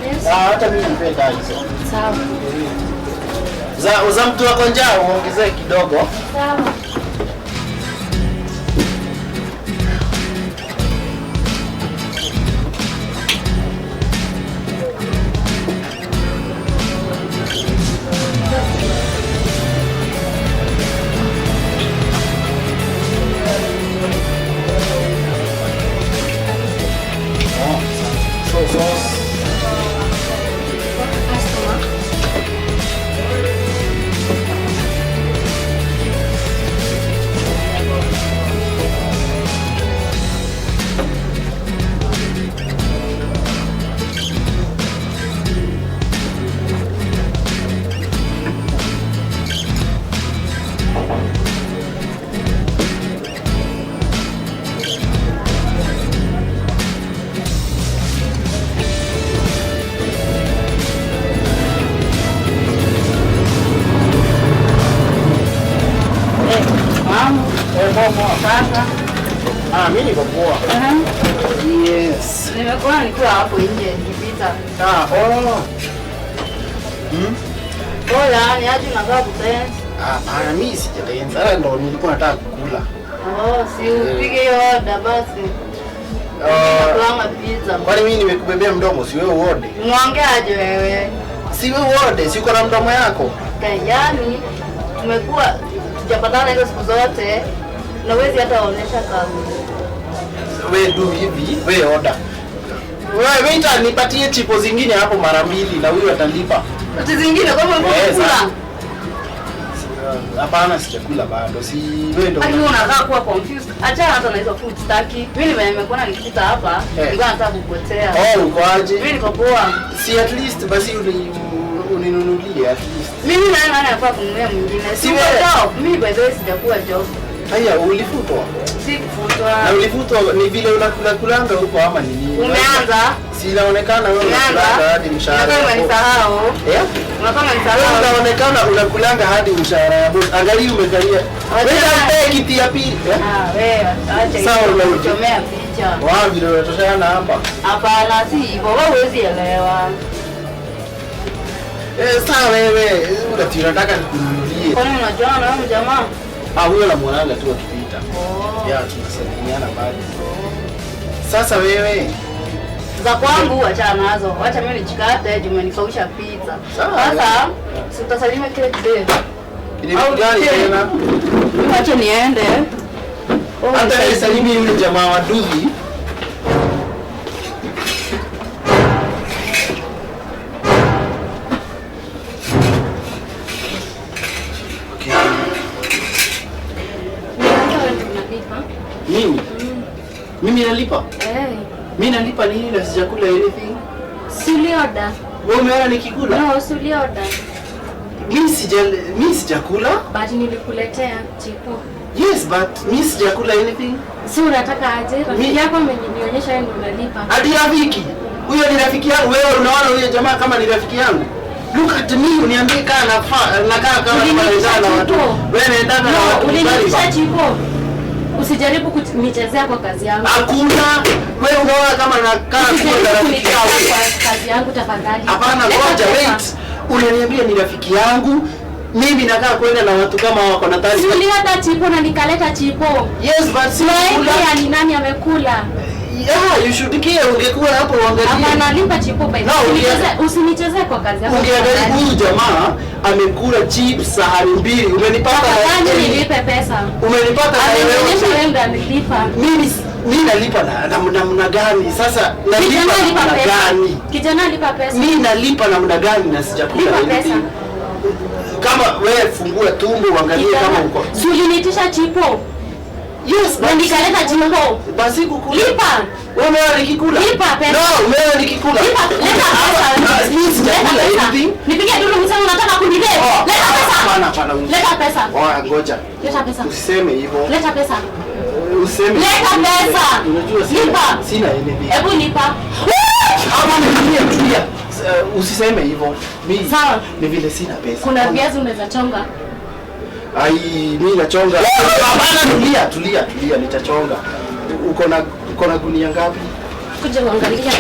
Yes. Ah, hata mimi nipe hizo. Sawa. Za mtu wako njaa uongezee kidogo. Sawa. Oh, so sauce. Customer. Mama, Eh, poa poa. sasa. Ah, mimi niko poa. Yes. Nimekuwa nikiwa hapo nje nikipita. Ah, oh. Bora ni aje unakaa kutense. Ah, bana mimi sijatenza. Sasa ndo nilikuwa nataka kukula. Oh, si upige hiyo order basi. Ah, Kulanga pizza. kwani mimi nimekubebea mdomo, si wewe uode? Unaongea aje wewe? Si wewe uode, si uko na mdomo yako? Yaani tumekuwa tujapatana hizo siku zote na huwezi hata waonyesha kama. We do hivi, we order. Wewe waiter, nipatie chipo zingine hapo mara mbili na huyu atalipa. Vitu zingine kama Eh, unakula. sasa. Hapana, sijakula bado. Si wewe ndo. Hadi unakaa kuwa confused. Achana hata na hizo food staki. Mimi nimekuona nikipita hapa, Eh. nilikuwa nataka kukupotea. Oh, uko aje? Mimi niko poa. Si at least basi uninunulie at least. Mimi na nani anafaa kununulia mwingine? Si Si wewe. job. Mimi by the way sijakuwa job. Haya, ulifutwa. Si kufutwa. Na ulifutwa ni vile unakula kulanga huko ama ni nini? Umeanza? Si inaonekana wewe Umeanza? unakulanga hadi mshahara. Unakaa yako. umenisahau. Eh? Unakaa Wewe umenisahau. unaonekana unakulanga hadi mshahara ya boss. Angalia umekalia. Acha. Wewe mpe kiti ya pili. Eh? Ah, wewe acha Sawa, hiyo unarudi. kuchomea picha. Wao vile unatoshana hapa. Hapana, si hivyo. Wewe huwezi elewa. Eh, sawa wewe, unati unataka nikununulie. Kwani unajuana na huyo jamaa? Ah, huyo namuonanga tu akipita. Oh. Ya, tunasalimiana bado. Sasa wewe, Za kwangu achana nazo. Wacha mimi nichikate juu umenikausha pizza. Sawa. Sasa si utasalimia kile kidee. ni Au gani je. tena? Mimi wacha niende. Oh, Hata wewe salimi yule jamaa wa duthi. Okay. Wewe ndio unalipa. Mimi? Mimi nalipa? Eh. Mimi nalipa nini na sijakula anything? Si uliorder? Wewe umeona nikikula? No, si uliorder. Mimi sijakula. But nilikuletea chipo. Yes, but mimi sijakula anything. Si unataka aje? Rafiki yako amenionyesha wewe ndio unalipa. Hadi rafiki. Huyo ni rafiki yangu. Wewe unaona huyo jamaa kama ni rafiki yangu? Look at me, uniambie kaa nafaa nakaa kama Uliniitisha naendana na watu. chipo. Wewe naendana na No, watu. uliniitisha mbali. chipo. Usijaribu kunichezea kwa kazi yangu. Hakuna. Wewe unaona kama nakaa kuwa na Usijaribu rafiki kunichezea yangu. kwa kazi yangu tafadhali. Hapana, Leta ngoja pesa. wait. Unaniambia ni rafiki yangu. Mimi nakaa kwenda na watu kama wako na Si taarifa. uliorder chipo na nikaleta chipo. Yes, but si Mayai ya ni nani amekula? Yeah, you should care. Ungekuwa hapo uangalie. Hapana, lipa chipo by the No, way. Usinicheze kwa kazi yako. Ungeangalia tafadhali. huyu jamaa amekula chips sahani mbili. Umenipata na Tafadhali nilipe pesa. Umenipata na Amenionyesha wewe. wewe ndio amelipa. Mimi nalipa na namna gani? Sasa nalipa Kijana lipa namna pesa. gani? Kijana lipa pesa. Mimi nalipa namna gani na sijakula Lipa anything? pesa. Kama wewe fungua tumbo uangalie kama uko. Si uliniitisha chipo. Yes, Na nikaleta chipo. Basi kukula. Lipa. Wewe umeona nikikula? Lipa pesa. No, umeona nikikula. Lipa, leta pesa. Ah, mimi sijakula Leta pesa. anything. Nipige duru msema unataka kunileta. Oh, Leta pesa. Hapana, hapana. Leta pesa. Oh, ngoja. Leta pesa. Usiseme hivyo. Leta pesa. Usiseme. Leta pesa. Unajua sina. Lipa. Sina anything. Hebu lipa. Ama tulia, tulia. Usiseme hivyo. Mimi Sawa. ni vile sina pesa. Kuna viazi unaweza chonga. Ai, mimi nachonga. Hapana, tulia, tulia, tulia, nitachonga. Uko na gunia ngapi? Kuja uangalie.